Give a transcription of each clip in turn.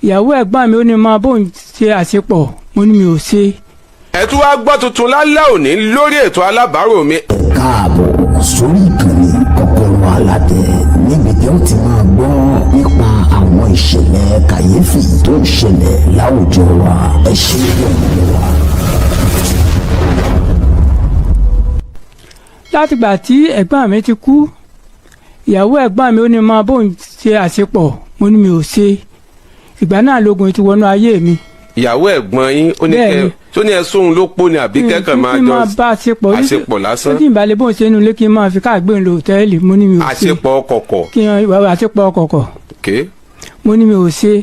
Ìyàwó ẹ̀gbọ́n mi ó ní máa bóun ṣe àṣepọ̀, mo ní mi ò ṣe. Ẹ tún wá gbọ́ tuntun lálẹ́ òní lórí ètò Alábàárò Mi. Káàbọ̀ sórí ìkànnì Kọ́kọ́rọ́ Aládé, níbi tí ó ti máa gbọ́ nípa àwọn ìṣẹ̀lẹ̀ kàyéfì tó ń ṣẹlẹ̀ láwùjọ wa. Ẹ ṣe é wà. Látìgbà tí ẹ̀gbọ́n mi ti kú, ìyàwó ẹ̀gbọ́n mi ó ní máa bóun ṣe àṣepọ̀, mo ní mi ò ṣe. Ìgbà náà lógun ti wọnú ayé mi. Ìyàwó ẹ̀gbọ́n yín ó ní kẹ Bẹ́ẹ̀ni. Tó ní ẹ sóhun ló pọ̀ ni àbí kẹ́kàn máa kí n jọ máa bá àṣepọ̀ àṣepọ̀ lásán? Ó tí ìbálẹ̀ bóun ṣe inú ilé, kí n máa fi káàgbé ń lo òtẹ́ẹ̀lì, mo ní mi ò ṣe. Àṣepọ̀ kọ̀kọ̀? Kí n àṣepọ̀ kọ̀kọ̀. Ok. Mo ní mi ò ṣe.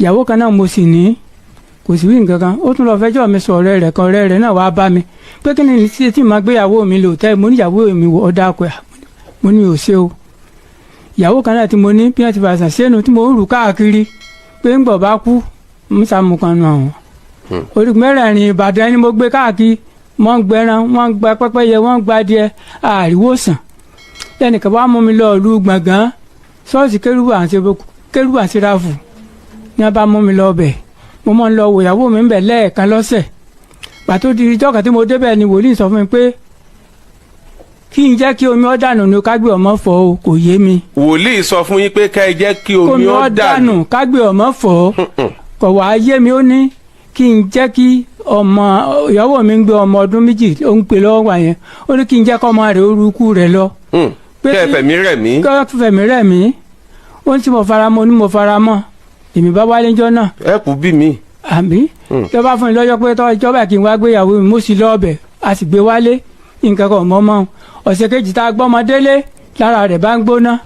Ìyàwó kan náà mo sì ní, kò sí wí nǹkan kan. Ó tún lọ fẹjọ́ mi sọ ọ̀rẹ́ rẹ̀ kan. Ọ̀rẹ́ rẹ̀ náà wàá bá mi pé kí ni ṣe tí màá gbéyàwó mi lò tẹ́. Mo ní ìyàwó mi wọ ọ̀dà ọkọ̀ ẹ̀. Mo ní mi ò ṣe o. Ìyàwó kan náà tí mo ní bí wọ́n ti fàṣà sẹ́nu tí mo ń rù káàkiri pé ń gbọ̀ bá kú musa mu kan nù àwọn orígun mẹ́rẹ̀ẹ̀rin Ìbàdàn ni mo gbé káàkiri. Wọ́n ń gbẹran, wọ́n ń gba pẹ́pẹ́yẹ, wọ́n ń gba adìẹ, àríwòsàn. Ẹnìkan wàá mú mi lọ ìlú Gbọ̀ngàn, ṣọ́ọ̀ṣì Kérúbù àti Séráfù ní wọ́n bá mú mi lọ bẹ̀. Mo máa ń lọ wò ìyàwó mi ń bẹ̀ lẹ́ẹ̀kan lọ́sẹ̀. Pàtó di ijọ́ kan tí mo débẹ̀ ni wòlíì sọ fún mi pé kí n jẹ́ kí omi ọ́ dànù ni, kágbé ọmọ fọ́ o. Kò yé mi. Wòlíì sọ fún yín pé ká ẹ jẹ́ kí omi kómi ó ọ́ dànù? Kágbé ọmọ fọ́. Kò wá yé mi. Ó ní kí n jẹ́ kí ọmọ ìyàwó mi ń gbé ọmọ ọdún 2, ó ń pè lọ́wọ́ wà yẹn. Ó ní kí n jẹ́ kọ́ ọmọ rẹ̀ ó rúkú rẹ̀ lọ. Pé Kẹ́ ẹ fẹ̀mí rẹ̀ mí. Kọ́ fẹ̀mí rẹ̀ mí. Ó ní tí mo fara mọ́, ó ní mo fara mọ́. Èmi bá wálé ńjọ́ náà. Ẹ kú bí mi. Àbí tó bá fún mi lọ́jọ́ pé tọ́ ìjọba kí n wá gbéyàwó mi, mo sì lọ ọbẹ̀, a sì gbé wálé, nǹkan kan mọ́ mọ́. Ọ̀sẹ̀ kejì tá a gbọ́mọ délé, lára rẹ̀ bá ń gbóná.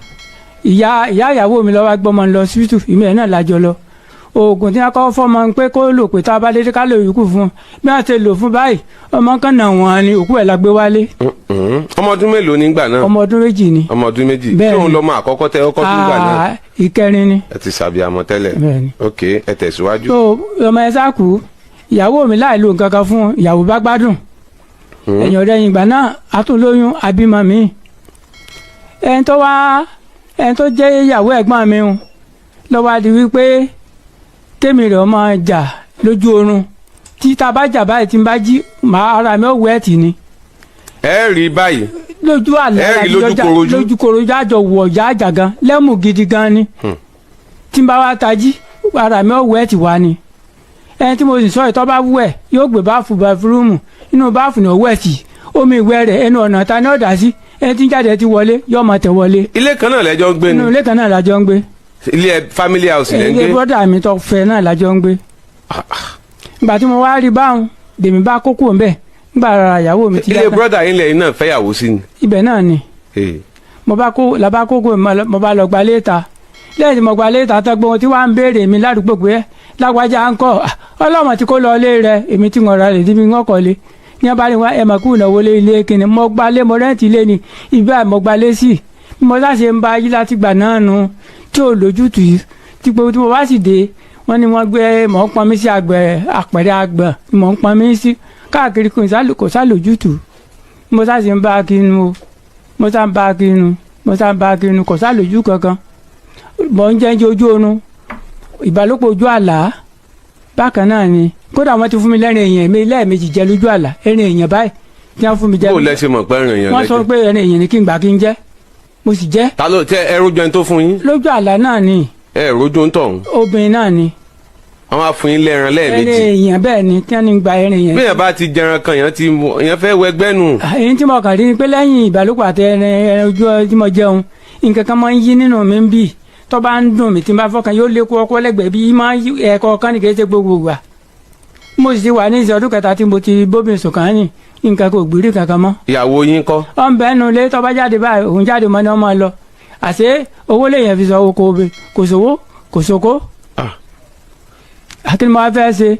Ìyá ìyá ìyàwó mi ló wá gbọ́mọ lọ síbítù, ìmí ẹ̀ náà lájọ lọ. Oògùn tí wọ́n kọ́ fọ́mọ pé kó lò pé tá a bá délé ká lò yòókù fún un, bí wọ́n ṣe lò fún báyìí, ọmọ kan náà wọ́n ni òkú ẹ̀ la gbé wálé. Ọmọ ọdún mélòó nígbà náà? Ọmọ ọdún 2 ni. Ọmọ ọdún 2. Bẹ́ẹ̀ni. Ṣé òun lọmọ àkọ́kọ́ tẹ ọkọ́ nígbà náà? Ah, ìkẹrin ni. Ẹ ti ṣàbíamọ tẹ́lẹ̀? Bẹ́ẹ̀ni. Ok, ẹ tẹ̀síwájú. Tó ọmọ ẹ sá kú, ìyàwó mi láì lo nǹkan kan fún ìyàwó bá gbádùn. Ẹ̀yìn ọ̀rẹ́ yìí ìgbà náà a tún lóyún, abímọ mi. Ẹni tó wá, ẹni tó jẹ́ ìyàwó ẹ̀gbọ́n mi ń lọ́wọ́ á di wípé kémi rẹ̀ ọmọ jà lójú oorun. Tí tá a bá jà báyìí, tí n bá jí, màá ara mi ò wẹ́ẹ̀tì ni. Ẹ rí báyìí? Lójú àlẹ́. Ẹ rí lójúkorojú? Lójúkorojú, àjọ wọ̀ ọ̀jà àjà gan lẹ́mù gidi gan ni. Tí n bá wá tají, ara mi ò wẹ́ẹ̀tì wá ni. Ẹni tí mo sì sọ ìtọ́ bá wẹ̀, yóò gbé báàfù, bathroom, inú báàfù ni ó wẹ̀ sí. Omi ìwẹ̀ rẹ̀, ẹnu ọ̀nà ta ni ó dà sí. Ẹni tí ń jáde ti wọlé, yóò máa tẹ̀ wọlé. Ilé kan náà lẹ́jọ́ ń gbé Inú ni? ilé kan náà la jọ ń gbé. Ilé family house lẹ́ ń Ilé gbé? brọ́dà mi tó fẹ́ náà la jọ ń gbé. Ìgbà tí mo wá rí báwọn, lèmi bá kókó ń bẹ̀ nígbà ara ìyàwó mi ti Ilé yá tán. brọ́dà yín lẹ́yìn náà fẹ́yàwó sí ni? Ibẹ̀ náà ni. Mo bá kó làbá kókó, mo bá lọ gba léta. Lẹ́yìn tí mo gba léta tán, gbóhun tí wàá ń béèrè mi ládùúgbò pé lágbájá ń kọ́ ọlọ́mọ tí kò lọ ilé rẹ̀. Èmi tí ń ra lè débi ń kọ́ lé ní abá ní wá ẹ̀ mọ̀ kú ìnáwó lé ilé kìnnì. Mo gba lé, mo rent ilé ni, ibi àì mo gba lé sí. Bí mo sá ṣe ń bá yí láti gbà náà nu tí ò lójútùú yìí, tí gbogbo tí mo bá sì dé, wọ́n ní wọ́n gbé mọ̀ ń pọn mí sí àgbẹ̀ àpẹẹrẹ àgbẹ̀ mọ̀ ń pọn mí sí káàkiri, kò sá lójútùú. Mo sá ṣe ń bá kiri nu o, mo sá ń bá kiri nu, mo sá ń bá kiri nu, kò sá lójú kankan. Mọ̀ ń jẹ́ ń jẹ́ ojú oorun, ìbálòpọ̀ ojú àlá bákan náà ni. Kódà wọ́n ti fún mi lẹ́rìn èèyàn mi lẹ́ẹ̀mejì jẹ lójú àlá, ẹ̀rìn èèyàn báyìí tí wọ́n fún mi jẹ. Bó lẹ ṣe mọ̀ pé ẹ̀rìn èèyàn Wọ́n sọ lẹ́jẹ̀? pé ẹ̀rìn èèyàn ni kí n gbà kí n jẹ, mo sì jẹ. Ta ló tẹ ẹ rójú ẹni tó fún yín? Lójú àlá náà ni. Ẹ rójú ń tọ̀hún? Obìnrin náà ni. Wọ́n á fún yín lẹ́ran Ẹ̀rìn lẹ́ẹ̀mejì? èèyàn bẹ́ẹ̀ ni, tí wọ́n ní gba ẹ̀rìn èèyàn. Bí èèyàn bá ti jẹran kan, èèyàn ti èèyàn fẹ́ wẹgbẹ́ nù. Èyí tí mo kàn rí ni pé lẹ́yìn ìbálòpọ̀ àti ẹran ẹran ojú tí mo jẹun, nǹkan kan máa ń yí nínú mi ń bì. Tó bá ń dùn mí, tí n bá fọkàn, yóò lé kú ọkọ lẹ́gbẹ̀ẹ́ bí máa ń yí ẹ̀kọ́ kan ní, kì í ṣe gbogbo ìgbà. Mo sì ti wà ní ìṣẹ́ ọdún kẹta tí mo ti bóbi sùn kàn ní nǹkan kò gbìrì kankan mọ́. Ìyàwó yín kọ́? Ọ ń bẹ́ẹ̀ nu ilé. Tó bá jáde báyìí, òun jáde mọ́ ni wọ́n máa lọ. Àṣé owó lèèyàn fi sọ oko obe, kò sówó, kò sóko. Àti ni mo wá fẹ́ ṣe,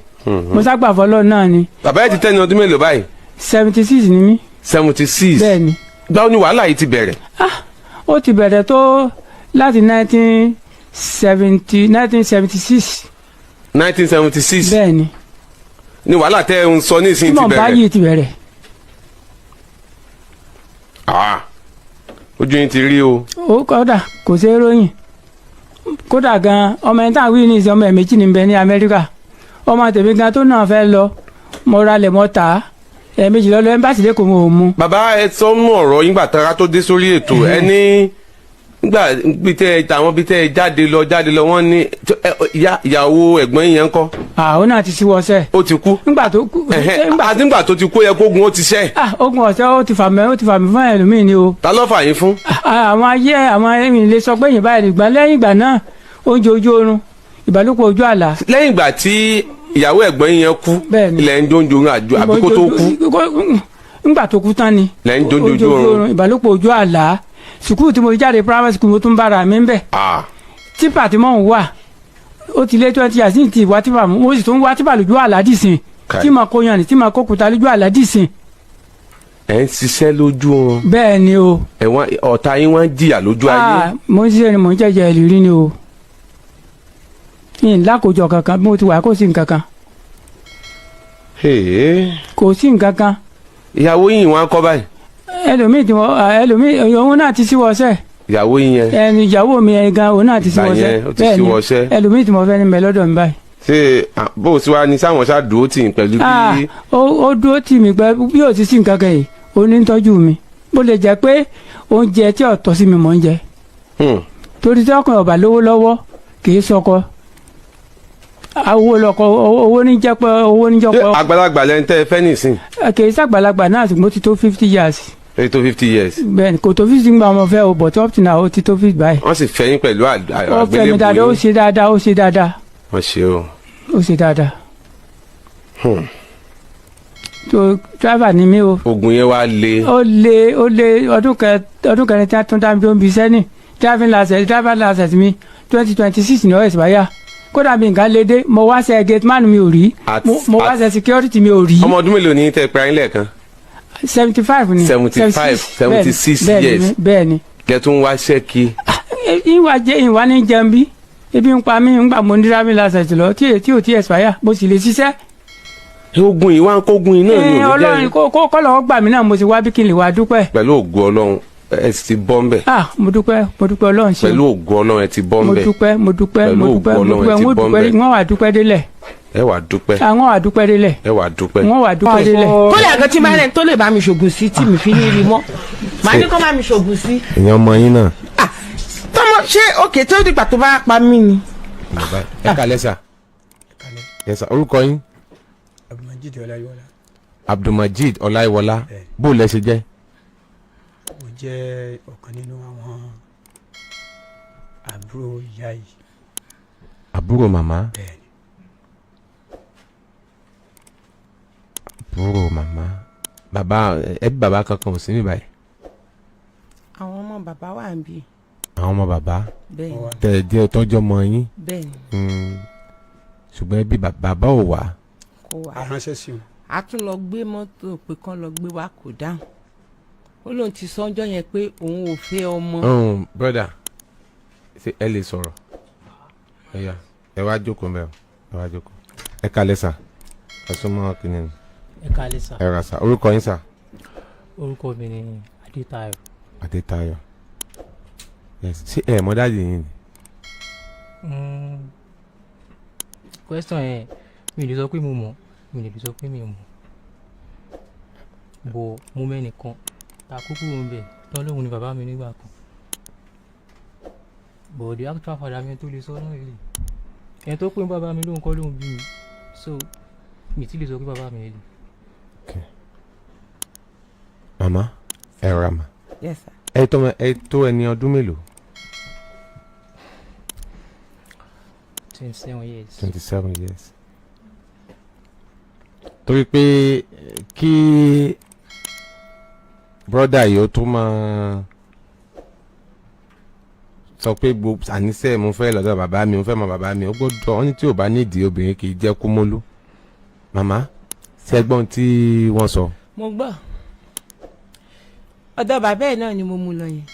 mo ságbà fọlọ́ náà ni. Bàbá yìí ti tẹ́ni ọdún mélòó báyìí? 76 ni mí. 76? Bẹ́ẹ̀ ni. Báwo ni wàhálà yìí ti bẹ̀rẹ̀? Ah, ó ti bẹ̀rẹ̀ tó láti 1970, 1976. 1976? Bẹ́ẹ̀ ni. Ni wàhálà tẹ́ ń sọ Tí nísìnyí ti mò ń bá bẹ̀rẹ̀? yìí ti bẹ̀rẹ̀. Ah, ojú yín ti rí o. Ó kọ́dà kò ṣeé ròyìn. Kódà gan, ọmọ ẹni tá à ń wí ní ìsìn, ọmọ ẹ̀ méjì ní bẹ ní Amẹ́ríkà. Ọmọ tèmi gan tó náà fẹ́ lọ, mo ra lẹ̀, mo tà á, ẹ̀ẹ̀mejì lọ́lọ́ ẹ́mbáàsì lẹ́kọ̀ọ́, mo ò mú. Bàbá, ẹ sọ mú ọ̀rọ̀ yín gbà tara tó dé sórí ètò ẹ ní nígbà bí tẹ ẹ tàwọn bí tẹ ẹ jáde lọ wọ́n ní ìyàwó ẹ̀gbọ́n yín yẹn ń kọ́? Àwọn náà ti síwọ́ sẹ́. Ó ti kú. Nígbà tó kú. Ẹ̀hẹ́n, nígbà àti nígbà tó ti kú, ó yẹ kógun ó ti ṣẹ́. Ah, ogun ọ̀sẹ̀, ó ti fà mí fún ẹlòmíì ni o. Ta ló fà yín fún? Ah, àwọn ayé àwọn ẹ̀mí lè sọ pé yìnbá báyìí nígbà lẹ́yìn ìgbà náà, oúnjẹ ojú oorun, ìbálòpọ̀ ojú àlá. Lẹ́yìn ìgbà tí ìyàwó ẹ̀gbọ́n yín yẹn kú, Bẹ́ẹ̀ni. ilẹ̀ ń jóúnjó àjò àbí kó tó kú? Ńgbà tó kú tán ni. Lẹ́ ń jóúnjó ojú oorun. Ìbálòpọ̀ ojú àlá. Sùkúù tí mo jáde, primary school, mo tún bára mi ń bẹ̀. Ah, Tipper tí mò ń wà, ó ti lé 20 years ní ti ìwà tipper, mo sì tún wá tipper lójú àlá dìsìn. Kai. Tí mo kó yan ni, tí mo kó kuta lójú àlá dìsìn. Ẹ̀ ń ṣiṣẹ́ lójú oorun? Bẹ́ẹ̀ ni o. Ẹ̀wọ̀n ọ̀tá yín wọ́n ń jìyà lójú ayé. Ah, mo ń ṣiṣẹ́ ni, mo ń jẹ́jẹ́ ìrírí ni o. Ní lákòjọ kankan bí mo ti wà, kò sí nǹkan kan. Hey. Kò sí nǹkan kan. Ìyàwó yín wọn kọ́ báyìí? Ẹlòmíì tí wọ́n, ẹlòmíì, òun náà ti síwọ́ sẹ́. Ìyàwó yín yẹn? Ẹni ìyàwó mi ẹni gan, òun náà ti síwọ́ Ìgbà sẹ́. yẹn, ó ti síwọ́ sẹ́. Ẹlòmíì tí mo fẹ́ ní mẹ́ lọ́dọ̀ mi báyìí. Ṣé bó o sì wá ní sáwọn ṣáà dúró tì í pẹ̀lú Ah, bí? Ó dúró tì mí pẹ́ bí ò ti sí nǹkan kan yìí, ó ní ń tọ́jú mi, bó lè jẹ́ pé oúnjẹ tí ò tọ́ sí mi mò ń jẹ. Torí tí ọkùnrin ọba lówó lọ́wọ́, kì í sọkọ owó lọkọ, owó ní jẹ́ pé owó ní Ṣé jọkọ. àgbàlagbà lẹ́ni tẹ́ ẹ fẹ́ nìsín? Kì í sàgbàlagbà náà, ṣùgbọ́n ó ti tó 50 years. Èyí tó 50 years? Bẹ́ẹ̀ ni, kò tó 50 gbà ọmọ fẹ́ o, but up to now ó ti tó 50 báyìí. Wọ́n sì fẹ́ yín pẹ̀lú Ó fẹ́ mi àgbélébùú dáadáa, ó yín. ṣe dáadáa, ó ṣe dáadáa. Wọ́n ṣe o. Ó ṣe dáadáa. Tó driver ni mí o. Ogun yẹn wá le. Ó lé, ó lé. Ọdún kẹrin tí a tún dá mi tó ń bi iṣẹ́ ní driving license, driver license mi 2026 ní ó expire. Kódà mi nǹkan lé dé, mo wá ṣe gate man, mi ò rí. Mo wá ṣe security, mi ò rí. Ọmọ ọdún mélòó ni tẹ́ ẹ pera yín lẹ́ẹ̀kan? 75 ni. 75, 76 years. Bẹ́ẹ̀ ni. Kẹ́ tún wá ṣẹ́kì. Ìwà jẹ, ìwà ní jẹun bí ebi ń pa mí ńgbà mo ní driving license lọ tí ò tí expire, mo sì lè ṣiṣẹ́. Ogun yìí wá ń kógun yìí náà ni. Ẹ, Ò ní Ọlọ́run jẹ́. kó kọ́ lọ́wọ́ gbà mí náà, mo sì wá bí kí n lè wá dúpẹ́. Pẹ̀lú ògo Ọlọ́run, ẹ sì ti bọ́ ń bẹ̀. Ah, mo dúpẹ́, mo dúpẹ́, Ọlọ́run ṣe. Pẹ̀lú ògo Ọlọ́run, ẹ ti bọ́ ń Mo bẹ̀. dúpẹ́, mo dúpẹ́, Pẹ̀lú mo dúpẹ́, ògo mo Ọlọ́run, dúpẹ́. ẹ ti Wọ́n bọ́ ń dúpẹ́ bẹ̀. wọ́n wà dúpẹ́ délẹ̀. Ẹ wà dúpẹ́. Àwọn wà dúpẹ́ délẹ̀. Ẹ wà dúpẹ́. Wọ́n wà dúpẹ́ délẹ̀. Kódà gan, tí máa rẹ̀ tó lè bá mi ṣògùn sí tí mi fi ní rí mọ́, màá ní kó bá mi ṣògùn sí. Èèyàn ọmọ yín náà. Ah, tọmọ ṣé òkè tó dìgbà tó bá pa mí ni. Ẹ kálẹ́ sà. Ẹ sà, orúkọ yín? Abdulmajid Ọláyíwọlá. Abdulmajid Ọláìwọlá. Bẹ́ẹ̀ni. Bó lẹ ṣe jẹ́? Mo jẹ́ ọ̀kan nínú àwọn àbúrò ìyá yìí. Àbúrò màmá? Bẹ́ẹ̀ni. Àbúrò màmá. Bàbá, ẹbí bàbá kankan ò sí ní báyìí? Àwọn ọmọ bàbá wà ń bí. Àwọn ọmọ bàbá? Bẹ́ẹ̀ ni. Tẹ ẹ jẹ́ tọ́jú ọmọ yín? Bẹ́ẹ̀ ni. Ṣùgbọ́n ẹbí bàbá ò wá? Kò wá. Aránṣẹ́ sí wọn. A tún lọ gbé mọ́tò pé kán lọ gbé wa, kò dáhùn. Ó lóun ti sọ ọjọ́ yẹn pé òun ò fẹ́ ọmọ. Brother, ṣé ẹ lè sọ̀rọ̀? Ẹ yá, ẹ wá jókòó mẹ́ o, ẹ wá jókòó. Ẹ kálẹ́ sà, ẹ súnmọ́ kìnìún. Ẹ káalẹ́ sà. Ẹ rà sà, orúkọ yín sà? Orúkọ mi ni Adétayọ̀. Adétayọ̀, yes. Ṣé ẹ mọ̀ daddy yín ni? Question yẹn, mi ò lè sọ pé mo mọ̀, mi ò lè sọ pé mi ò mọ̀, bọ̀ mo mẹ́nìkan ta kúkú ń bẹ̀ tán lóhun ni bàbá mi nígbà kan, but the actual father mi tó lè sọ náà rèé, ẹni tó pé bàbá mi lóhun kọ́ lóhun bí mi, so mi ti lè sọ pé bàbá mi rèé. Màmá, ẹ rà mà. Yes sir. Ẹ tó ẹni ọdún mélòó? 27 years. 27 years. Torí pé kí brother yìí ó tó máa sọ pé gbogbo àníṣe mo fẹ́ lọ́dọ̀ bàbá mi, mo fẹ́ mọ bàbá mi, ó gbọ́dọ̀ wọ́n ní tí ò bá nídìí, obìnrin kì í jẹ́ kúmólú. Màmá, ṣẹ́gbọ́n tí wọ́n sọ? Mo gbọ́. Ọ̀dọ̀ bàbá ẹ̀ náà ni mo mú lọ yẹn.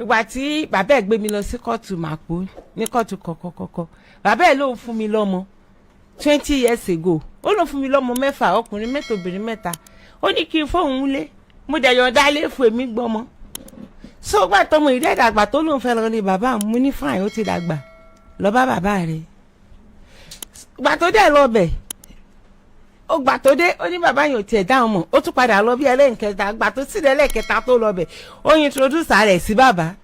Ìgbà tí bàbá ẹ̀ gbé mi lọ sí kóòtù màpó, ní kóòtù kọ̀kọ̀kọ̀kọ̀, bàbá ẹ̀ ló ń fún mi lọ́mọ 20 years ago. Ó ló fún mi lọ́mọ mẹ́fà, ọkùnrin mẹ́ta, obìnrin mẹ́ta. Ó ní kí n fóun lé, mo dẹ̀ yọ̀ǹda lé fún èmi gbọ́mọ. So gbà tọmọ ìdí ẹ̀dàgbà tó lóun fẹ́ lọ ní bàbá òun, mo ní fine, ó ti dàgbà, lọ bá bàbá rẹ̀. Gbà tó dẹ̀ lọ bẹ̀, ó gbà tó dé, ó ní bàbá yẹn ò tiẹ̀ dáhùn mọ̀. Ó tún padà lọ bí ẹlẹ́nkẹta. Gbà tó sì lẹ́lẹ́kẹta tó lọ bẹ̀, ó introduce rẹ̀ sí bàbá.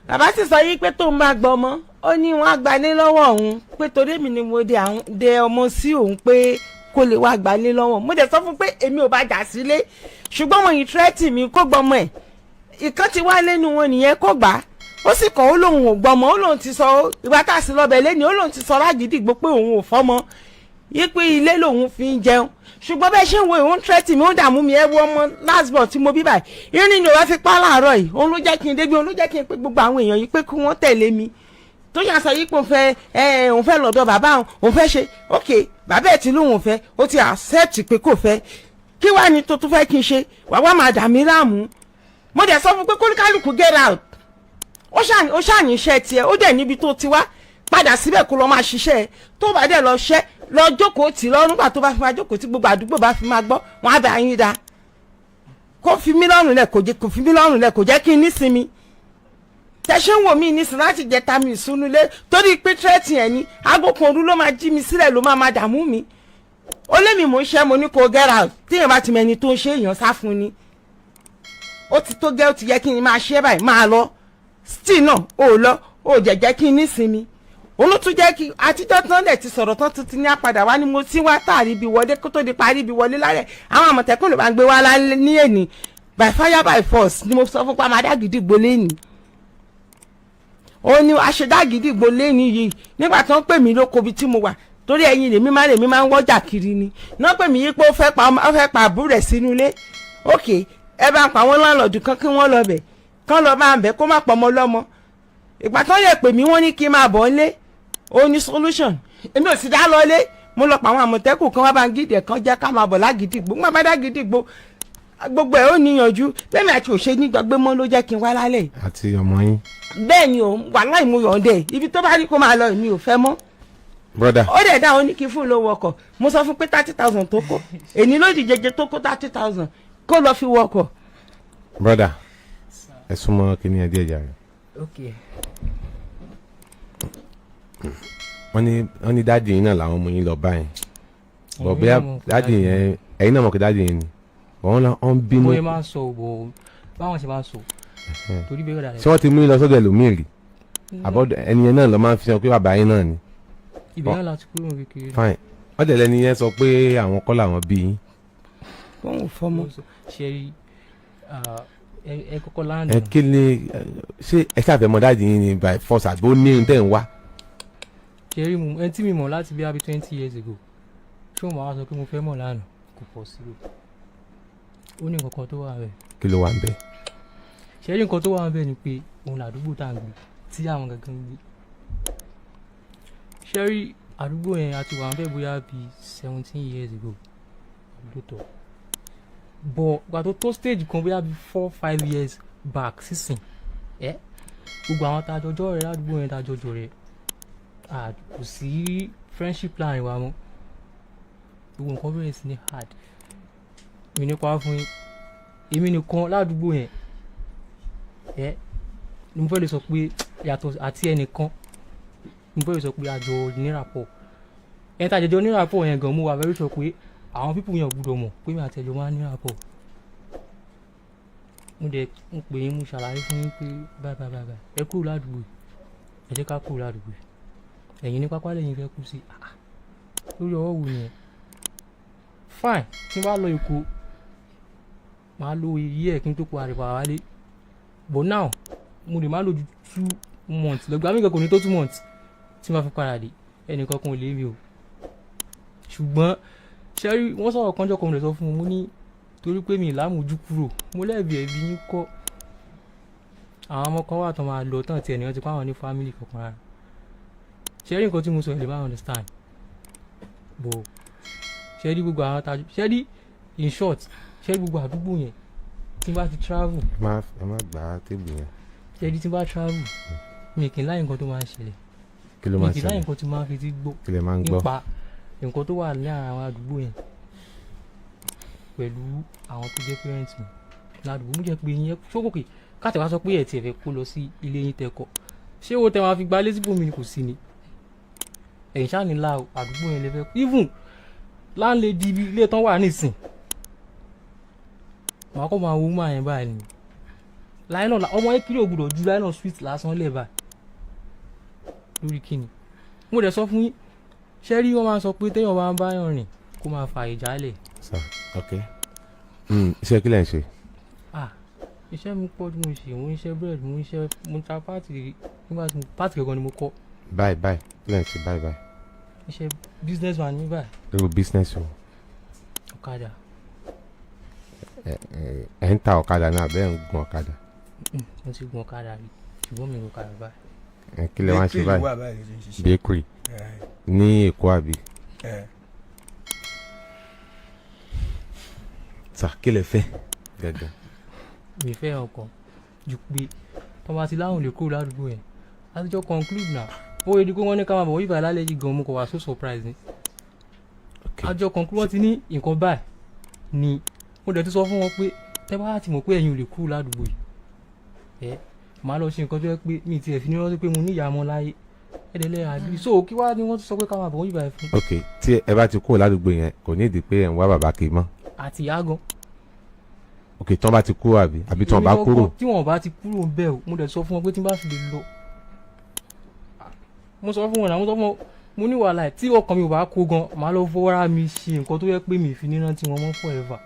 Bàbá sì sọ yí pé tóun bá gbọ́ ọmọ, ó ní wọ́n á gbalé lọ́wọ́ òun, pé torí èmi ni mo dé ọmọ sí òun, pé kó lè wá gbalé lọ́wọ́. Mo dẹ̀ sọ fún pé èmi ò bá jà sílé, ṣùgbọ́n wọn yìí threaten mi kó gbọ́mọ ẹ̀. Ìkan ti wá lẹ́nu wọn nìyẹn, kó gbà á. Ó sì kàn, ó lóun ò gbọ́mọ. Ó lóun ti sọ ìgbà tá a sì lọ́bẹ̀ lẹ́ni, ó lóun ti sọ lágídígbò pé òun ò fọ́mọ yí, pé ilé lòun fi ń jẹun. Ṣùgbọ́n bẹ́ẹ̀ ṣe ń wo, ìwọ̀n threaten mi, ó ń dààmú mi. Ẹ wo ọmọ last born tí mo bí báyìí, irin ni òun fi pa láàárọ̀ yìí. Òun ló jẹ́ kí n débi, òun ló jẹ́ kí n pé gbogbo àwọn èèyàn yìí pé kí wọ́n tẹ̀lé mi, tó yà sọ yìí pé òun fẹ́ ẹ, òun fẹ́ lọ́dọ̀ bàbá òun, òun fẹ́ ṣe. Ok, bàbá ẹ̀ tí lóun ò fẹ́, ó ti accept pé kò fẹ́. Kí wàá ní tó tún fẹ́ kí n ṣe? Wàá wá máa dà mí láàmú. Mo dẹ̀ sọ fún pé kólúkálùkù get out. Ó ṣàní iṣẹ́ tiẹ̀, ó dẹ̀ níbi tó ti wá, padà síbẹ̀ kó lọ máa ṣiṣẹ́ ẹ. Tó bá dẹ̀ lọ ṣẹ́, lọ jókòó tì lọ́rùn. Gbà tó bá fi máa jókòó tí gbogbo àdúgbò bá fi máa gbọ́, wọn á bá yín da. Kó fi mí lọ́rùn lẹ̀, kò jẹ́ kó fi mí lọ́rùn lẹ̀, kò jẹ́ kí n nísinmi. Tẹ̀sẹ̀ ń wò mí nísìn láti jẹta mi ìsúnulé, torí pé threat ẹ̀ ní aago kan òru ló máa jí mi sílẹ̀, ló máa dààmú mi. Ó lé mi, mò ń ṣẹ́, mo ní kó get out. Téèyàn bá ti mẹni tó ń ṣe, èèyàn sá fún ni. Ó ti tó gẹ́, ó ti yẹ kí n máa ṣe báyìí, máa lọ. Still náà ó lọ, ó jẹ̀jẹ̀ kí n nísinmi. Òun ló tún jẹ́ kí àtijọ́ tán dẹ̀ ti sọ̀rọ̀ tán tuntun ní apàdà wá ní mo ti wá tààrí ibi wọlé, kó tó di parí ibi wọlé lálẹ́. Àwọn Àmọ̀tẹ́kùn ló máa ń gbé wá lálẹ́ ní èní. By fire by force ni mo sọ fún pa máa dágídígbò lẹ́nìí. Ó ní aṣedágídígbò lẹ́nìí yìí. Nígbà tó ń pè mí lóko ibi tí mo wà, torí ẹ̀yin lèmi máa ń wọ́jà kiri ni náà, pè mí yí pé ó fẹ́ pa àbúrò rẹ̀ sínú ilé. Ok, ẹ bá ń pa àwọn landlord kan kí wọ́n lọ bẹ̀, kán lọ bá ń bẹ̀ kó má pọ̀ ọmọ lọ́mọ. Ìgbà tó yẹ pè mí, wọ́n ní kí n máa bọ̀ ńlé. Ó ní solution, èmi ò sì dá lọlé. Mo lọ pa àwọn Àmọ̀tẹ́kùn kan wá bá ń gídì ẹ̀ kan jẹ́ ká máa bọ̀ lágídígbò. Má bá dágídígbò, gbogbo ẹ̀ ó níyànjú. Bẹ́ẹ̀ àti òṣè nígbàgbé mọ́ ló jẹ́ kí n wá lálẹ́ yìí. Àti ọmọ yín. Bẹ́ẹ̀ ni o, wàláì, mo yọ̀ǹdẹ̀. Ibi tó bá rí kó máa lọ, èmi ò fẹ́ mọ́. Brother. Ó dẹ̀ dáhùn, ó ní kí n fún un lówó ọkọ̀. Mo sọ fún pé 30,000 tó kó èní ló di jẹjẹ, tó kó 30,000 kó lọ fi wọ ọkọ̀. Brother, ẹ súnmọ́ kíní ẹ díẹ̀ jàre. Ok. Wọ́n ní daddy yín náà làwọn ọmọ yín lọ báyìí bọ̀, bóyá daddy yẹn, ẹ̀yin náà mọ̀ pé daddy yẹn ni wọ́n lọ, wọ́n bínú. Bóyá máa ń sọ òbò, báwọn ṣe máa ń sọ torí bẹ́ẹ̀ dà. Ṣé wọ́n ti mú yín lọ sọ́dọ̀ ẹlòmíì rí, àbọ̀dọ̀ ẹni yẹn náà lọ máa ń fi hàn pé bàbá yín náà ni? Ibẹ̀ náà láti kúrò kékeré. Fine. Wọ́n tẹ̀lé ẹni yẹn sọ pé àwọn kọ́ làwọn bí yín. Wọn ò fọmọ. Ṣe rí ẹ kọ́kọ́ láàánú. Ẹ kí ni ṣé ẹ ṣàfẹ́ mọ daddy yín ni by force, àbí ó ní ohun tẹ̀ ń wá? Ṣe rí mu, ẹni tí mi mọ̀ láti bí 20 years ago, ṣé mo máa sọ pé mo fẹ́ mọ̀ lánàá? Kò possible. Ó ní nǹkan kan tó wà bẹ́ẹ̀. Kí ló wà ń bẹ̀? Ṣe rí, nǹkan tó wà bẹ́ẹ̀ ni pé òun làdúgbò tá à ń gbé, tí àwọn gangan ń gbé. Ṣe rí, àdúgbò yẹn a ti wà ń bẹ̀ bóyá bí 17 years ago lóòótọ́, but gbà tó tó stage kan, bóyá bí 4-5 years back sísìn ẹ, gbogbo àwọn tá a jọjọ́ rẹ ládùúgbò yẹn, tá a jọjọ́ rẹ, kò sí friendship láàrin wa mọ́. Gbogbo nǹkan bẹ̀rẹ̀ sí ní hard. Mi nípa fún yín, èmi nìkan ládùúgbò yẹn ẹ ni mo fẹ́ lè sọ pé yàtọ̀ àti ẹnìkan, mo fẹ́ lè sọ pé àjọ nírapọ̀. Ẹni tá a jẹjọ nírapọ̀ yẹn gan, mo wà very sure pé àwọn people yẹn ò gbúdọ̀ mọ̀ pé mi àti ẹjọ́ máa ń nírapọ̀. Mo dẹ̀ ń pè yín, mo ṣàlàyé fún yín pé báyìí báyìí báyìí, ẹ kúrò ládùúgbò yìí, ẹ jẹ́ ká kúrò ládùúgbò yìí. Ẹ̀yin ní pápá lẹ́yìn fẹ́ kú sí. Ah, lórí ọwọ́ wo nìyẹn? Fine, tí n bá lọ Èkó, màá lo iye ẹ̀ kí n tó kó àrèpà wálé, but now mo lè má lò ju 2 months lọ́gbà mí kan, kò ní tó 2 months tí n bá fi padà dé. Ẹnìkan kan ò lè mi o. Ṣùgbọ́n ṣẹ́rí, wọ́n sọ̀rọ̀ kánjọ́ kan, mo lè sọ fún un, mo ní torí pé mi ì lámòjú kúrò, mo lẹ́bi ẹ̀bí yín kọ́. Àwọn ọmọ kan wà tó máa lọ tán tiẹ̀ nìyẹn ti kó àwọn ní family kankan rárá. Ṣẹ́rí, nǹkan tí mo sọ ẹ̀ lè má understand, but ṣẹ́rí gbogbo àwọn tajú, ṣẹ́rí, in short, ṣẹ́rí gbogbo àdúgbò yẹn, tí n bá ti travel. Ẹ má gbà á tébù yẹn. Ṣẹ́rí, tí n bá travel, mi kì í láyé nǹkan tó máa ń ṣẹlẹ̀. Kí ló Mi máa kì í láyé ṣẹlẹ̀? nǹkan tí máa ń fi ti gbọ́ Kí lè máa ń gbọ́? nípa nǹkan tó wà láàrin àwọn àdúgbò yẹn pẹ̀lú àwọn tó jẹ́ parents mi ládùúgbò. Mo jẹ́ pé ìyẹn ṣókòkè. Káàtì wá sọ pé ẹ̀ tiẹ̀ fẹ́ kó lọ sí ilé yín tẹ́kọ̀, ṣé owó tẹ máa fi gba lésìbò mi ni kò sí ni? Ẹ̀yìn ṣáà ní la àdúgbò yẹn lè fẹ́. Even láńlẹ́dì ibi ilé tán wà nísìn, màá kọ́ máa wo máa yẹn báyìí ni láìnà ọmọ yẹn kiri ògbúdọ̀ ju láìnà sweet lásán lẹ̀ báyìí lórí kíni. Mo dẹ̀ sọ fún yín, ṣé rí, wọ́n máa sọ pé téèyàn bá ń báyàn rìn, kó máa fa ìjálẹ̀. Sir, ok. Iṣẹ́ kí lẹ̀ ń ṣe? Ah, iṣẹ́ mi pọ̀ tí mo ṣe. Mo ń ṣe bread, mo ń ṣe, mo ń ta parts. Nígbà tí mo parts gangan ni mo kọ́. Báyìí báyìí, kí lẹ̀ ń ṣe báyìí báyìí? Iṣẹ́ business man ní báyìí. Irú business o? Ọ̀kadà. Ẹ ń ta ọ̀kadà náà bẹ́ẹ̀, ń gun ọ̀kadà? Mo ti gun ọ̀kadà rí, ṣùgbọ́n mi ò gun ọ̀kadà báyìí. Ẹ kí lẹ wá ń ṣe Bakery báyìí? wà báyìí ló ti ń ṣiṣẹ́. Bakery ní Èkó àbí? Ẹ. Sà, kí lẹ fẹ́ gẹ́gẹ́? Mi fẹ́ ọkàn ju pé tọ́ bá ti láwọn lè kúrò ládùúgbò yẹn, àtijọ́ conclude náà. Ó yẹ di pé wọ́n ní ká máa bọ̀ wíwà lálẹ́ yìí gan, mo kọ̀ wá so surprise ni. Àjọ conclude, wọ́n ti ní nǹkan báyìí ni. Mo dẹ̀ ti sọ fún wọn pé tẹ́ bá ti mọ̀ pé ẹ̀yin ò lè kúrò ládùúgbò yìí, ẹ màá lọ ṣe nǹkan tó yẹ pé mi ti ẹ̀ fi ní rántí pé mo ní ìyá ọmọ láyé. Ẹ̀dẹ̀ lẹ́ agree, so kí wá ni wọ́n tún sọ pé ká máa bọ̀ wíwà ẹ̀ fún? Ok, tí ẹ bá ti kúrò ládùúgbò yẹn, kò ní ìdí pé ẹ̀ ń wá bàbá kiri mọ́? Àti ìyá gan. Ok, tí wọ́n bá ti kúrò àbí tí wọ́n bá Èmi kúrò? kọ́kọ́, tí wọ́n bá ti kúrò ń bẹ̀ o. Mo dẹ̀ sọ fún wọn pé tí n bá fi lè lọ, mo sọ fún wọn náà, mo sọ fún wọn, mo ní wàhálà ẹ̀, tí ọkàn mi ò bá kó gan, màá lọ fọwọ́ra mi ṣe nǹkan tó yẹ pé mi ì fi ní rántí wọn mọ́ forever.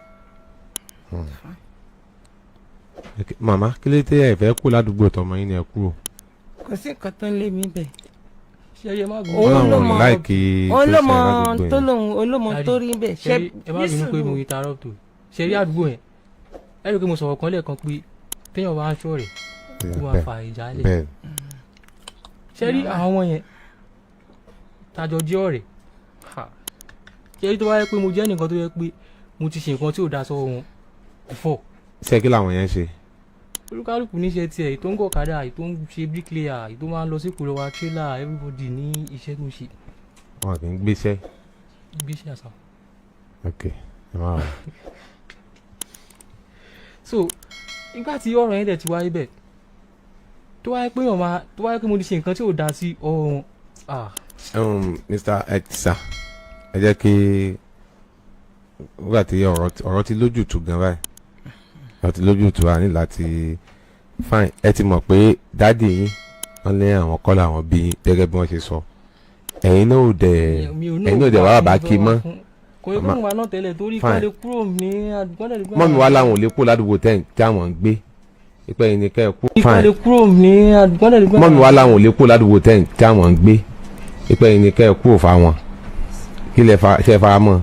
Ok, màmá, kí ló dé ẹ fẹ́ kú ládùúgbò tọmọ yín ni ẹ kúrò? Kò sí nǹkan tó ń lé mi bẹ̀. Ṣé ẹ má Òun Wọ́n ló làwọn mọ- láìkí tó òun ló ṣe mọ ládùúgbò tó yẹn. lóun, òun ló mọ Daddy, tó rí bẹ̀. ṣe rí, ẹ má bínú pé mo interrupt o. Ṣe rí àdúgbò yẹn, ẹ rí i pé mo sọ̀rọ̀ kan lẹ́ẹ̀kan pé téèyàn bá ń ṣọ́ rẹ̀, kó máa fa ìjà lẹ̀. Bẹ́ẹ̀. Ṣe rí àwọn ọmọ yẹn tàjọ jẹ́ ọ̀rẹ́. Ha. Ṣe rí, tó bá yẹ pé mo jẹ́ nìkan tó yẹ pé mo ti ṣe nǹkan tí ò da sọ́wọ́ wọn before. Ṣé kí làwọn yẹn ń ṣe? Olúkálùkù níṣẹ́ tiẹ̀, èyí tó ń gọ̀kadà, èyí tó ń ṣe bricklayer, èyí tó máa ń lọ sí ìkúrò wa trailer, everybody ní iṣẹ́ tó ń ṣe. Wọn kì í gbéṣẹ́? Gbéṣẹ́ àṣà. Ok, ẹ má wà. So nígbà tí ọ̀rọ̀ yẹn dẹ̀ ti wáyé bẹ́ẹ̀, tó wáyé pé èèyàn máa, tó wáyé pé mo ti ṣe nǹkan tí ò da sí ọwọ́ wọn, ah. Mr. Etisa, ẹ jẹ́ kí nígbà tí ọ̀rọ̀ ti lójútùú gan báyìí, ọ̀rọ̀ ti lójútùú, a ní láti fine. Ẹ ti mọ̀ pé daddy yín, wọ́n lé àwọn kọ́ làwọn bí yín gẹ́gẹ́ bí wọ́n ṣe sọ. Ẹ̀yin náà ò dẹ̀ Mi ò ẹ̀yin náà ò dẹ̀ wá bàbá kí mọ́. Kò yẹ kó wa náà tẹ́lẹ̀ torí Fine. kọ́ lè kúrò ní àdúgbò lè Mummy wa láwọn ò lè kú ládùúgbò tẹ́ tí àwọn ń gbé ìpẹ́ yìí ni kẹ́ ẹ kú. Kọ́ Fine. lè kúrò ní àdúgbò lè Mummy wa láwọn ò lè kú ládùúgbò tẹ́ tí àwọn ń gbé ìpẹ́ yìí ni kẹ́ ẹ kú òfà wọn. Kí lẹ fa ṣe fara mọ́?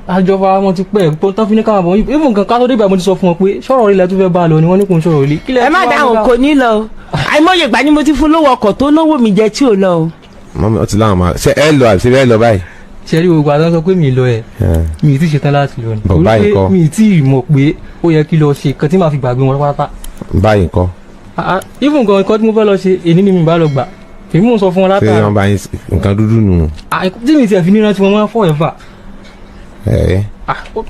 Àjọba wọn ti pẹ́ pé tán fi ní káwọn bọ̀. Even nǹkan ká tó dé ìgbà, mo ti sọ fún wọn pé sọ̀rọ̀ ilẹ̀ tó fẹ́ bá a lọ ni wọ́n ní kò ń sọ̀rọ̀ ilé. Ẹ má dáhùn, kò ní lọ o. Àìmọye ìgbà ni mo ti fún lówó ọkọ̀ tó lówó mi jẹ tí ò lọ o. Mummy ó ti láwọn máa ṣe ẹ lọ àbí ṣe ẹ lọ báyìí? Ṣe rí, gbogbo àtàwọn sọ pé mi lọ ẹ, mi ì tí ṣetán láti lọ ni. Bọ̀ báyìí Torí pé kọ́. mi ì tí mọ̀ pé ó yẹ kí lọ ṣe nǹkan tí màá fi gbàgbé wọn pátá. Báyìí kọ́? Ah, ah, even gan, nǹkan tí mo fẹ́ lọ ṣe èní ni mi bá lọ gbà, èmi mò ń sọ fún wọn Ṣé látara wọ́n bá yín nǹkan dúdú nù? Ah, tí mi tiẹ̀ fi ní rántí wọn mọ́ forever. Ẹ Ah, kò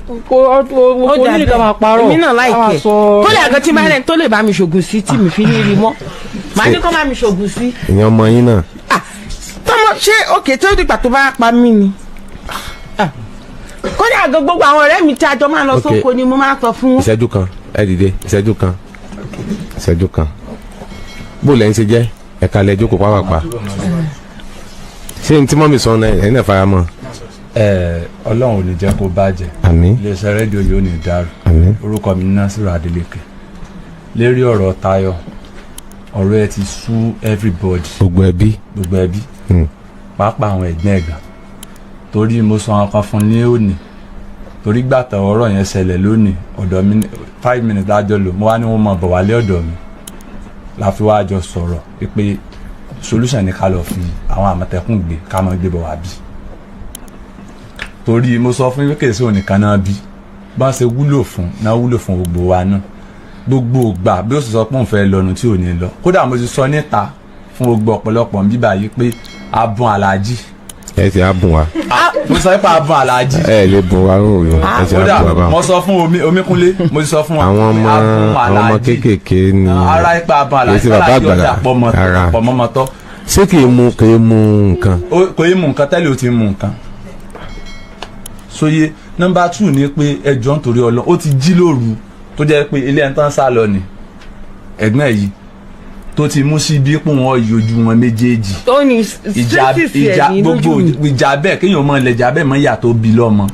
Ó dà ní ká máa parọ́. Èmi náà Ká máa láìpẹ́ kódà gan tí máa rẹ̀ tó lè bá mi ṣògùn sí tí mi fi ní rí mọ́, màá ní kó bá mi ṣògùn sí. Ìyẹn ọmọ yín náà? Ah, tọmọ ṣé òkè tó dìgbà tó bá pa mí ni. Ah, kódà gan gbogbo àwọn ọ̀rẹ́ mi tí a jọ máa lọ Ok. sóko ni mo máa sọ fún. Ìṣẹ́jú kan, ẹ dìde, ìṣẹ́jú kan, ìṣẹ́jú kan. Bó lẹ́yìn ṣe jẹ́ ẹ̀ka lẹ jókòó pápápá. Ṣé n tí mummy sọ náà, ẹ̀yin náà fara mọ́? Ẹ, Ọlọ́run ò ní jẹ́ kó bàjẹ́. Àmín. Iléeṣẹ́ rédíò yóò ní dàrú. Àmín. Orúkọ mi ní Nasiru Adeleke. Lérí ọ̀rọ̀ Táyọ̀, ọ̀rọ̀ ẹ ti sú everybody. Gbogbo ẹbí. Gbogbo ẹbí, pàápàá àwọn ẹ̀gbọ́n ẹ̀gbọ́n, torí mo sọ àwọn kan fún ní òní, torí gbàtà ọ̀rọ̀ yẹn ṣẹlẹ̀ lónìí, ọ̀dọ̀ mi 5 minutes lájọ lò. Mo wá ní wọ́n máa bọ̀ wálé ọ̀dọ̀ mi, la fi wá jọ sọ̀rọ̀ pé solution ni ká lọ fi àwọn Àmọ̀tẹ́kùn gbé, ká máa gbé bọ̀ wá bí, torí mo sọ fún yín pé kèsì òní kan náà bí bá ṣe wúlò fún náà, wúlò fún gbogbo wa náà. Gbogbo ìgbà bí ó sì sọ pé òun fẹ́ lọ́nu tí ò ní lọ. Kódà mo ti sọ níta fún gbogbo ọ̀pọ̀lọpọ̀ ń bíbà yìí pé abùn aláàjì Ẹ ti á bùn wa. Mo sọ pé abùn aláàjì. Ẹ lè bùn wa rò yọ, ẹ ti á Kódà bùn wa báwọn. mo sọ fún omi Omíkúnlé, mo ti sọ fún wa Àwọn ọmọ pé abùn àwọn ọmọ aláàjì. kéékèèké ni. Ara ipa abùn Èyí aláàjì tí bàbá aláàjì àgbàlá ọjà pọ̀ mọ́ ara. pọ̀ mọ́ mọ́tọ́. Ṣé kì í mu nǹkan? Kò í mu nǹkan tẹ́lẹ̀, ó ti mu nǹkan. Sóye nọ́mbà 2 ni pé ẹjọ́ nítorí Ọlọ́run, ó ti jí lóru tó jẹ́ pé ilé ẹni tán sá lọ ni ẹ̀gbọ́n ẹ̀ yìí tó ti mú sí bí pé wọ́n yọjú wọn méjèèjì. Tó ní Ìjà traces ìjà ẹ̀ ní gbogbo lójú mi. ìjà bẹ́ẹ̀ kéèyàn mọ ilẹ̀ ìjà bẹ́ẹ̀ mọ ìyá tó bí lọ́mọ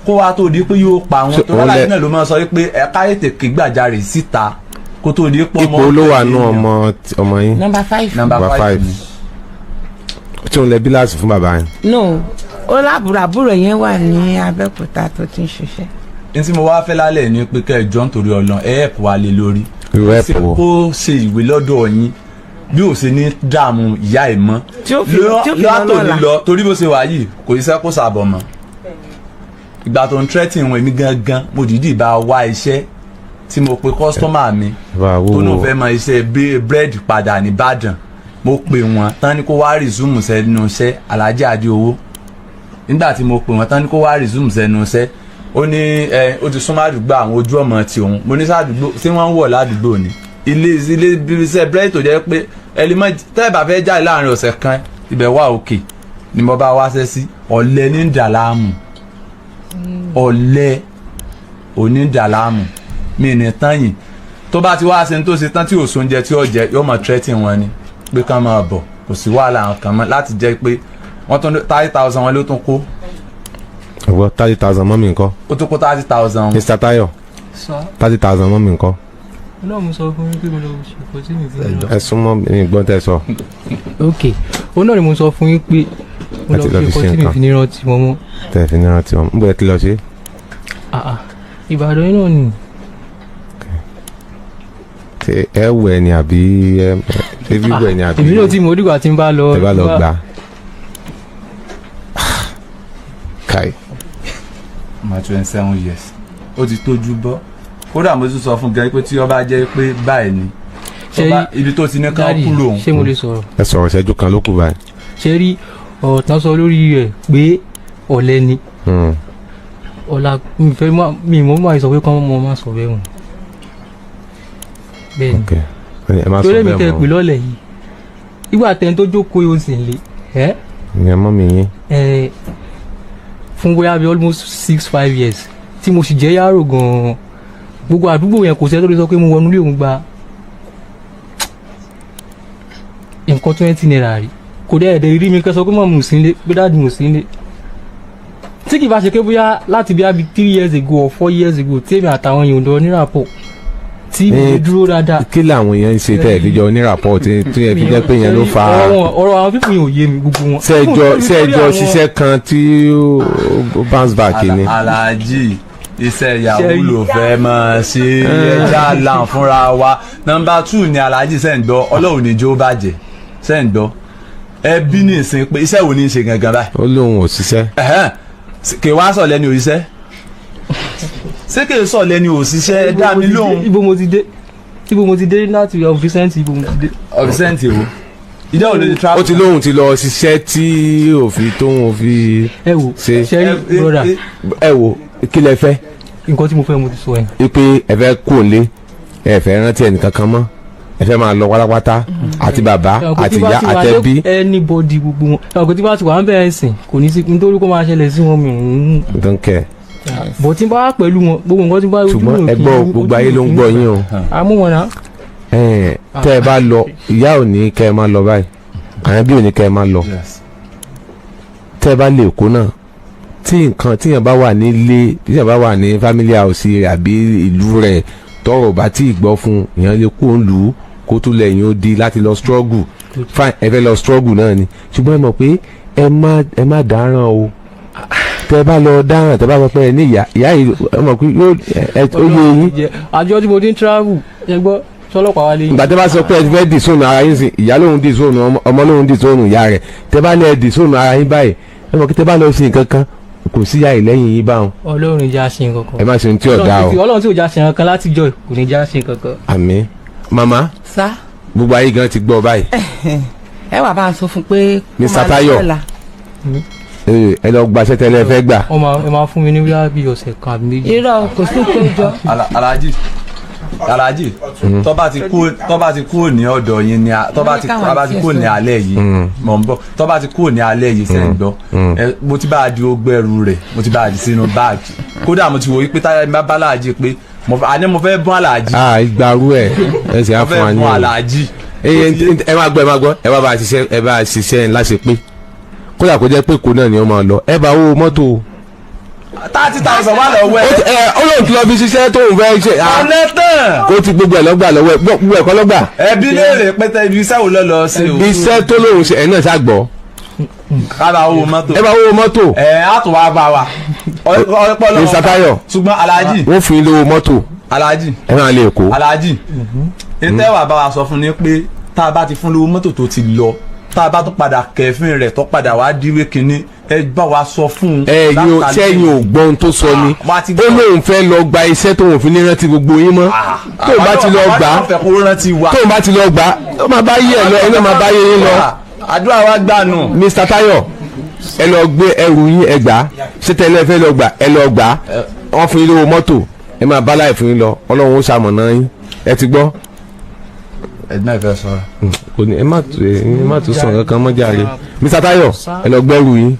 kó wá tó di pé yóò pa wọn Ṣé tó òun lálàyé lẹ- náà ló máa sọ pé ẹ̀ka ètè kí gbàjarè síta kó tó di pọ́ Ipò ló wà nú ọmọ ọmọ yín? Number 5. Nọ́mbà Number 5 five. ni. Tí òun lẹ bíláàsì fún bàbá yín? No, ó lábúrò, àbúrò yẹn wà ní Abẹ́òkúta tó ti ń ṣiṣẹ́. Ní tí mo wá fẹ́ lálẹ́ ni pé kẹ́ ẹ jọ́ nítorí Ọlọ́run, ẹ ẹ̀pù wa lé lórí. Irú ẹ̀pù wo? Kó ṣe ìwé lọ́dọ̀ yín bí ò ṣe ní dààmú ìyá ẹ̀ mọ́. Tí ó fi lọ Látòní lọ́la. lọ, torí bó ṣe wà yìí kò iṣẹ́ kó sàbọ̀ mọ́. Ìgbà tó ń tírẹ́tì wọn, èmi gangan mo dìídì bá wá iṣẹ́ tí mo pe customer mi Bá a wò tó náà wò. fẹ́ mọ iṣẹ́ búrẹ́dì padà nìbàdàn. Mo pè wọ́n tán ní kó wá resume sẹ́nu iṣẹ́ Alhaji Adéowó. Nígbà tí mo pè wọ́n tán ní kó wá resume sẹ́nu iṣẹ́, ó ní ẹ ó ti súnmọ́ àdúgbò àwọn ojú ọmọ ti òun. Mo ní sádùúgbò tí wọ́n ń wọ̀ ládùúgbò ni ilé ilé iṣẹ́ búrẹ́dì tó jẹ́ pé ẹlẹ́mọ̀ tẹ́ ẹ bá fẹ́ jáde láàrin ọ̀sẹ̀ kan, ibẹ̀ wà òkè ni mo bá wáṣẹ́ sí. Ọ̀lẹ ní ń dà láàmú, ọ̀lẹ òní ń dà láàmú mi ní tán yìí. Tó bá ti wá ṣe tó ṣe tán tí ò sóúnjẹ tí ó jẹ, yóò mọ tírẹ́tì wọn ni pé kán máa bọ̀, kò sí wàhálà kan mọ́ láti jẹ́ pé wọ́n tún 30,000 wọn ló tún kó. Ọgbọ́n 30,000 mọ́ mi nǹkan? Ó tún kó 30,000. Mr. Tayo. Sá. 30,000 mọ́ mi nǹkan? Náà mo sọ fún yín pé mo lọ ṣe nǹkan tí mi fi lọ. Ẹ súnmọ́ mi, gbọ́n tẹ́ sọ. Ok, òun náà ni mo sọ fún yín pé mo lọ Ẹ ti lọ ṣe fi nǹkan ṣe tí mi nǹkan. fi ní rántí wọn mọ́. Tẹ́ fi ní rántí wọn, ń bọ̀ ẹ ti lọ ṣe. Ah ah, Ìbàdàn yìí náà ni. Ṣé ẹ wẹ̀ ni àbí ẹ ṣé wíwẹ̀ ni àbí? Èmi náà tí mo dìgbà tí n bá lọ. Ẹ bá lọ gbà. Kai. Ọmọ 27 years, ó ti tójú bọ́. Kódà mo tún sọ fún gan pé tí ó bá jẹ́ pé báyìí ni tó Ṣé bá ibi tó ti ní ká Daddy, kúrò òun. ṣé mo lè sọ̀rọ̀? Ẹ sọ̀rọ̀, ìṣẹ́jú kan ló kù báyìí. Ṣé rí ọ̀rọ̀ tán sọ lórí rẹ̀ pé ọ̀lẹ ni? Ọ̀la mi fẹ́ má mi mọ̀ máa sọ pé kọ́ mọ́ máa sọ bẹ́ẹ̀ mọ̀ bẹ́ẹ̀ ni. Ok, ẹ má sọ Torí èmi bẹ́ẹ̀ tẹ́ pè mọ́. lọ́lẹ̀ yìí, ìgbà tẹ́ ń tó jókòó yóò sì ń lé ẹ́. Ìyẹn mọ́ mi yín. Ẹ fún bóyá bí almost 6, 5 years tí mo sì jẹ́ yàrá gan-an, gbogbo àdúgbò yẹn kò sẹ́ tó lè sọ pé mo wọnú ilé òun gba nǹkan 20 naira rí. Kò dẹ́ ẹ̀dẹ̀ rí mi kẹ́ sọ pé mọ̀ mò sí ilé, pé daddy mò sí ilé, tí kì bá ṣe pé bóyá láti bí i 3 years ago or 4 years ago tí èmi àtàwọn èèyàn lọ níràpọ̀ tí mi lè dúró dáadáa. Kí làwọn èèyàn ń ṣe tẹ́ ẹ̀ fi jọ oníràpọ̀ tí ẹ fi jẹ́ pé yẹn ló fa? Ọ̀rọ̀ àwọn people yẹn ò yé mi, gbogbo wọn. Ṣé ẹjọ́ ṣiṣẹ́ kan tí ó bounce back ni? Aláàjì, iṣẹ́ yahoo ló fẹ́ máa ṣe, ẹja là ń fúnra wa. Nọ́mbà 2 ni aláàjì ṣe ń gbọ́, Ọlọ́run ní jó bàjẹ́ ṣe ń gbọ́ ẹbí ní ìsìn pé iṣẹ́ wo ni í ṣe gangan báyìí? Ó lóun ò ṣiṣẹ́. Ẹ̀hẹ́n. Kì í wá sọ̀ lẹ́ni òṣìṣẹ́, ṣé kì í sọ̀ lẹ́ni òṣìṣẹ́? Dá mi lóhùn. Ibo mo ti dé láti ọ̀fíìsẹ́ǹtì, ibo mo ti dé. Ọ̀fíìsẹ́ǹtì wo? Ìjọ wo ló ti travel? Ó ti lóun ti lọ ṣiṣẹ́ tí òfin tóun fi Ẹ wò ṣe. ṣe rí, brother. Ẹ wò, kí lẹ fẹ́? Nǹkan tí mo fẹ́ mo ti sọ yẹn. Wípé ẹ fẹ́ kú òǹlé, ẹ fẹ́ rántí ẹnìkan kan mọ́, ẹ fẹ́ máa lọ pátápátá, àti bàbá àti ìyá àtẹbí. Anybody, gbogbo wọn, ọkọ̀ tí bá ti wà ń bẹ̀rẹ̀ sìn kò ní sí nítorí kó máa ṣẹlẹ̀ sí wọn, mi ò ń. Don't care. Bọ̀ tí n bá wà pẹ̀lú wọn, gbogbo nǹkan tí n bá ojú Ṣùgbọ́n mi ò ẹ kí gbọ́, ń- gbogbo ojú ayé mi ló ò ń kí gbọ́ yín o. Àmú wọn náà. Ẹ̀ẹ́n, tẹ́ ẹ bá lọ, ìyá ò ní kẹ́ ẹ máa lọ báyìí, àwọn ẹbí ò ní kẹ́ ẹ máa lọ. Tẹ́ ẹ bá lè kó náà, tí nǹkan tíyàn bá wà nílé, tíyàn bá wà ní family house rẹ̀ àbí ìlú rẹ̀, tọrọ bá tí ì gbọ́ fún ìyẹn, lè kó ń lù ú kó tún lẹ́yìn ó di láti lọ struggle. Fine, ẹ fẹ́ lọ struggle náà ni, ṣùgbọ́n ẹ mọ̀ pé ẹ má dáràn o. Tẹ́ ẹ bá lọ dáràn, tẹ́ ẹ bá sọ pé ẹ ní ìyá ìyá yìí, ẹ mọ̀ pé yóò ẹ ó yé yín. Àjọ tí mo ti ń travel, ẹ gbọ́ sọlọ́pàá wa lè. Ìgbà tẹ́ bá sọ pé ẹ fẹ́ disown ara yín sí, ìyá lòun disown ọmọ, ọmọ lòun disown ìyá rẹ̀, tẹ́ bá lẹ disown ara yín báyìí, ẹ mọ̀ kí tẹ́ bá lọ sí nǹkan kan, kò sí ìyá ìlẹ́yìn yín báwọn. Ọlọ́run já ṣe nǹkan kan. Ẹ má ṣe ohun tí ò dáa o. Ọlọ́run tí ò já ṣe nǹkan kan láti jọ kò ní já ṣe nǹkan kan. Àmín. Màmá, Sá. gbogbo ayé gan ti gbọ́ báyìí. Ẹ wà bá a sọ fún pé kó Mr. máa lọ Tayo. lọ́la. Ẹ lọ gba sẹ́tẹ̀lẹ́ fẹ́ gbà. Wọ́n máa, ẹ máa fún mi ní bóyá bíi ọ̀sẹ̀ kan àbí méjì. Irọ́, kò sí tó jọ. Alhaji, Alhaji, tó bá ti kú ní ọ̀dọ̀ yín ni tó bá ti Wọ́n ní bá ti káwọn kú ní alẹ́ yìí, mọ̀ ń bọ̀. Tó bá ti kú ní alẹ́ yìí, sẹ́ ń gbọ́? Ẹ, mo ti bá a di ogbẹ́rù rẹ̀, mo ti bá a di sínú báàgì. Kódà mo ti wò wípé táyà bá bá Alhaji pé àní mo fẹ́ bọ́n Alhaji. Ah, ìgbàrú ẹ ẹ sì á Mo fún wa fẹ́ ní bọ́n o. Alhaji. Ẹ máa gbọ́, ẹ máa gbọ́, ẹ bá a ṣiṣẹ́, ẹ bá a ṣiṣẹ́ ńlá ṣe pé kódà kó jẹ́ pé kó náà ni ó máa lọ, ẹ bá owó mọ́tò. 30,000 wà lọ́wọ́ ẹ̀. Ẹ ó lóun ti lọ fi ṣiṣẹ́ tóun fẹ́ ṣe. Ọ̀nà tán. Kó ti gbogbo ẹ̀ lọ́gbà lọ́wọ́ ẹ̀, gbogbo ẹ̀kọ́ lọ́gbà. Ẹbí léèrè pété ibi iṣẹ́ wo lọ lọ sí o. Iṣẹ́ tó lóun ṣe ẹ̀ náà ṣàgbọ́. Kábà owó mọ́tò. Ẹ bá owó mọ́tò. Ẹ á tún wá bá wa. Ọpọlọ. Mr. Tayo. Ṣùgbọ́n Alhaji. Wọ́n fún yín lówó mọ́tò. Alhaji. Ẹ máa lè kó. Alhaji, ètò ẹwà bá wa sọ fún ni pé tá a bá ti fún lówó mọ́tò tó ti lọ, tá a bá tún padà kẹfín rẹ̀ tó padà wá díwé kínní, ẹ bá wa sọ fún un. Ẹ yóò sẹ́yìn ò gbọ́ ohun tó sọ ni. Wá ti Ó gbọ́. lóun fẹ́ lọ gba iṣẹ́ tóun fi ní rántí gbogbo yín mọ́. Tóun bá ti lọ gbà á, àwọn fẹ́ kó rántí wa. tóun bá ti lọ gbà á, ó máa bá yí ẹ lọ, ẹ náà máa bá yé yín lọ. Àdúrà wa gbà nù. Mr. Tayo, ẹ lọ gbé ẹrù yín, ẹ gbà á. Ṣé tẹ́lẹ̀ fẹ́ lọ gbà, ẹ lọ gbà á. Wọ́n fún yín lówó mọ́tò, ẹ máa bá láì fún yín lọ. Ọlọ́run ó ṣamọ̀nà yín, ẹ ti gbọ́. Ẹ̀gbọ́n ìfẹ́ sọ̀rọ̀. Kò ní, ẹ má tún sàn kankan mọ́ jàre. Mr. Tayo, ẹ lọ gbẹ́rù yín,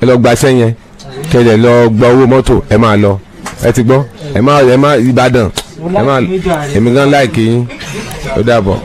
ẹ lọ gba iṣẹ́ yẹn, kẹlẹ̀ lọ gba owó mọ́tò, ẹ máa lọ. Ẹ ti gbọ́? Ẹ má Ìbàdàn, ẹ má. Èmi gan láìkí yín. Ó dàbọ̀.